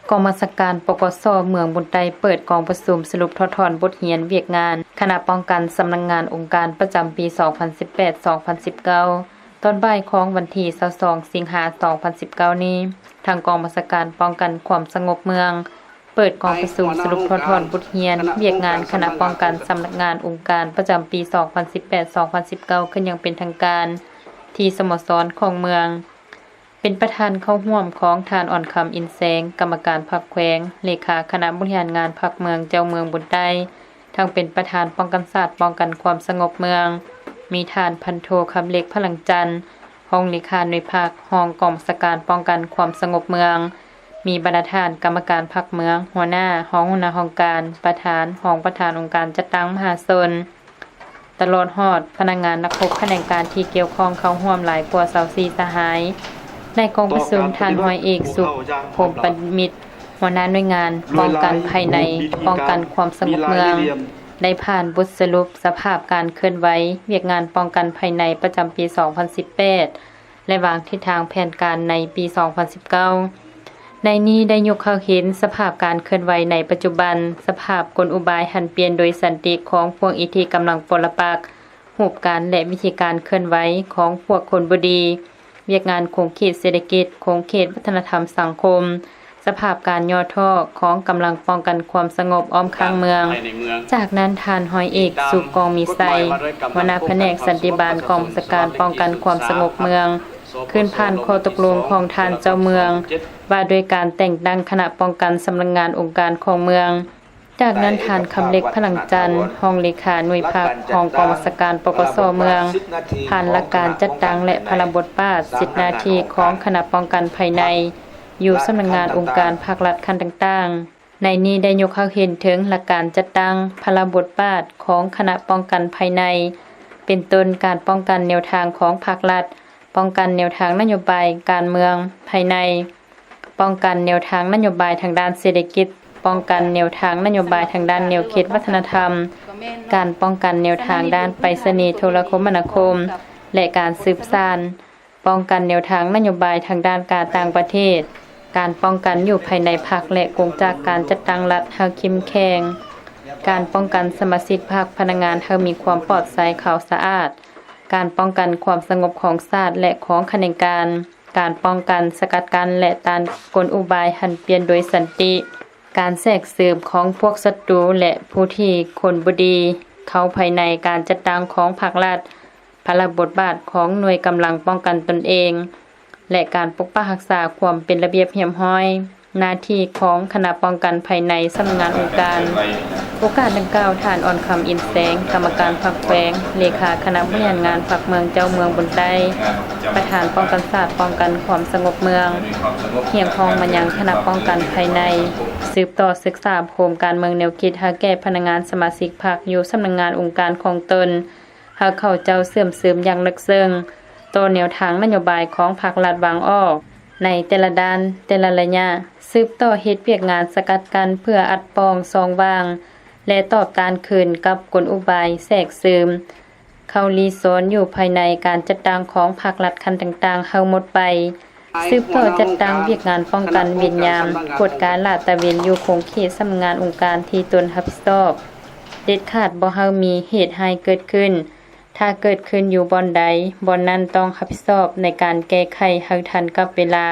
ກອງບັນຊາການ ປກສ ເມືອງບຸນໃຕ້ ເປີດກອງປະຊຸມສະຫຼຸບຖອດຖອນບົດຮຽນວຽກງານຄະນະປ້ອງກັນສຳນັກງານອົງການປະຈຳປີສອງພັນສິບແປດ ສອງພັນສິບເກົ້າ ຕອນບ່າຍຂອງວັນທີຊາວສອງ ສິງຫາ ສອງພັນສິບເກົ້ານີ້. ທາງກອງບັນຊາການປ້ອງກັນຄວາມສະຫງົບເມືອງ ເປີດກອງປະຊຸມສະຫຼຸບຖອດຖອນບົດຮຽນວຽກງານຄະນະປ້ອງກັນສຳນັກງານອົງການປະຈຳປີສອງພັນສິບແປດ ສອງພັນສິບເກົ້າ ຂຶ້ນຢ່າງເປັນທາງການ ທີ່ສະໂມສອນຂອງເມືອງ. ເປັນປະທານເຂົ້າຮ່ວມຂອງທ່ານ ອ່ອນຄຳ ອິນແສງ ກຳມະການພັກແຂວງ, ເລຂາຄະນະບໍລິຫານງານພັກເມືອງເຈົ້າເມືອງບຸນໃຕ້, ທັງເປັນປະທານປ້ອງກັນຊາດ ປ້ອງກັນຄວາມສະຫງົບເມືອງ, ມີທ່ານ ພັນໂທ ຄຳເລັກ ພະລັງຈັນ ຮອງເລຂາໜ່ວຍພັກ, ຮອງກອງບັນຊາການປ້ອງກັນຄວາມສະຫງົບເມືອງ, ມີບັນດາທ່ານກຳມະການພັກເມືອງ, ຫົວໜ້າ, ຮອງຫົວໜ້າຫ້ອງການ, ປະທານ, ຮອງປະທານອົງການຈັດຕັ້ງມະຫາຊົນ, ຕະຫຼອດຮອດພະນັກງານນັກຮົບຂະແໜງການທີ່ກ່ຽວຂ້ອງເຂົ້າຮ່ວມຫຼາຍກວ່າຊາວສີ່ສະຫາຍ. ໃນກອງປະຊຸມ, ທ່ານຮ້ອຍເອກ ສຸກ ພົມປະມິດ ຫົວໜ້າໜ່ວຍງານປ້ອງກັນພາຍໃນ, ປ້ອງກັນຄວາມສະຫງົບເມືອງ ໄດ້ຜ່ານບົດສະຫຼຸບສະພາບການເຄື່ອນໄຫວວຽກງານປ້ອງກັນພາຍໃນປະຈຳປີສອງພັນສິບແປດ ແລະ ວາງທິດທາງແຜນການໃນປີສອງພັນສິບເກົ້າ. ໃນນີ້ໄດ້ຍົກໃຫ້ເຫັນສະພາບການເຄື່ອນໄຫວໃນປັດຈຸບັນ, ສະພາບກົນອຸບາຍຫັນປ່ຽນໂດຍສັນຕິຂອງພວກອິດທິກຳລັງປໍລະປັກ, ຮູບການ ແລະ ວິທີການເຄື່ອນໄຫວຂອງພວກຄົນບໍ່ດີ, ວຽກງານຂົງເຂດເສດຖະກິດ, ຂົງເຂດວັດທະນະທຳສັງຄົມ, ສະພາບການຫຍໍ້ທໍ້ຂອງກຳລັງປ້ອງກັນຄວາມສະຫງົບອ້ອມຂ້າງເມືອງ. ຈາກນັ້ນ, ທ່ານຮ້ອຍເອກ ສຸກ ກອງມີໄຊ ຫົວໜ້າພະແນກສັນຕິບານກອງບັນຊາການປ້ອງກັນຄວາມສະຫງົບເມືອງ ຄືນຜ່ານຂໍ້ຕົກລົງຂອງທ່ານເຈົ້າເມືອງ ວ່າດ້ວຍການແຕ່ງຕັ້ງຄະນະປ້ອງກັນສຳນັກງານອົງການຂອງເມືອງ. ຈາກນັ້ນ, ທ່ານ ຄຳເລັກ ພະລັງຈັນ ຮອງເລຂາໜ່ວຍພັກ ຮອງກອງບັນຊາການ ປກສ ເມືອງ ຜ່ານຫຼັກການຈັດຕັ້ງ ແລະ ພາລະບົດບາດ, ສິດໜ້າທີ່ຂອງຄະນະປ້ອງກັນພາຍໃນ ຢູ່ສຳນັກງານອົງການພາກລັດຂັ້ນຕ່າງໆ. ໃນນີ້ໄດ້ຍົກໃຫ້ເຫັນເຖິງຫຼັກການຈັດຕັ້ງ, ພາລະບົດບາດຂອງຄະນະປ້ອງກັນພາຍໃນ, ເປັນຕົ້ນການປ້ອງກັນແນວທາງຂອງພາກລັດ, ປ້ອງກັນແນວທາງນະໂຍບາຍການເມືອງພາຍໃນ, ປ້ອງກັນແນວທາງນະໂຍບາຍທາງດ້ານເສດຖະກິດ, ປ້ອງກັນແນວທາງນະໂຍບາຍທາງດ້ານແນວເຂດວັດທະນະທຳ, ການປ້ອງກັນແນວທາງດ້ານໄປສະນີໂທລະຄົມມະນາຄົມ ແລະ ການສືບສານ. ປ້ອງກັນແນວທາງນະໂຍບາຍທາງດ້ານການຕ່າງປະເທດ, ການປ້ອງກັນຢູ່ພາຍໃນພັກ ແລະ ກົງຈັກການຈັດຕັ້ງລັດໃຫ້ເຂັ້ມແຂງ, ການປ້ອງກັນສະມາຊິກພັກພະນັກງານໃຫ້ມີຄວາມປອດໃສຂາວສະອາດ, ການປ້ອງກັນຄວາມສະຫງົບຂອງຊາດ ແລະ ຂອງຂະແໜງການ, ການປ້ອງກັນສະກັດກັ້ນ ແລະ ຕ້ານກົນອຸບາຍຫັນປ່ຽນໂດຍສັນຕິ, ການແຊກເສີມຂອງພວກສັດຕູ ແລະ ຜູ້ທີ່ຄົນບໍ່ດີເຂົ້າພາຍໃນການຈັດຕັ້ງຂອງພັກລັດ, ພາລະບົດບາດຂອງໜ່ວຍກຳລັງປ້ອງກັນຕົນເອງ ແລະ ການປົກປັກຮັກສາຄວາມເປັນລະບຽບຮຽບຮ້ອຍ, ໜ້າທີ່ຂອງຄະນະປ້ອງກັນພາຍໃນສຳນັກງານອົງການ. ໂອກາດດັ່ງກ່າວ, ທ່ານ ອ່ອນຄຳ ອິນແສງ ກຳມະການພັກແຂວງ, ເລຂາຄະນະບໍລິຫານງານພັກເມືອງເຈົ້າເມືອງບຸນໃຕ້, ປະທານປ້ອງກັນຊາດ ປ້ອງກັນຄວາມສະຫງົບເມືອງ, ຮຽກຮ້ອງມາຍັງຄະນະປ້ອງກັນພາຍໃນ ສືບຕໍ່ສຶກສາອົບຮົມການເມືອງແນວຄິດໃຫ້ແກ່ພະນັກງານສະມາຊິກພັກຢູ່ສຳນັກງານອົງການຂອງຕົນ ໃຫ້ເຂົາເຈົ້າເຊື່ອມຊຶມຢ່າງເລິກເຊິ່ງຕໍ່ແນວທາງນະໂຍບາຍຂອງພັກລັດວາງອອກໃນແຕ່ລະດ້ານ, ແຕ່ລະໄລຍະ, ສືບຕໍ່ເຮັດວຽກງານສະກັດກັ້ນເພື່ອອັດປ່ອງຊ່ອງວ່າງ ແລະ ຕອບຕ້ານຄືນກັບກົນອຸບາຍແຊກຊຶມເຂົ້າລີ້ຊ້ອນຢູ່ພາຍໃນການຈັດຕັ້ງຂອງພັກລັດຂັ້ນຕ່າງໆໃຫ້ໝົດໄປ. ສືບຕໍ່ຈັດຕັ້ງວຽກງານປ້ອງກັນເວນຍາມ, ກວດກາລາດຕະເວນຢູ່ຂົງເຂດສຳນັກງານອົງການທີ່ຕົນຮັບຜິດຊອບ. ເດັດຂາດບໍ່ໃຫ້ມີເຫດຮ້າຍເກີດຂຶ້ນ. ຖ້າເກີດຂຶ້ນຢູ່ບ່ອນໃດ, ບ່ອນນັ້ນຕ້ອງຮັບຜິດຊອບໃນການແກ້ໄຂໃຫ້ທັນກັບເວລາ.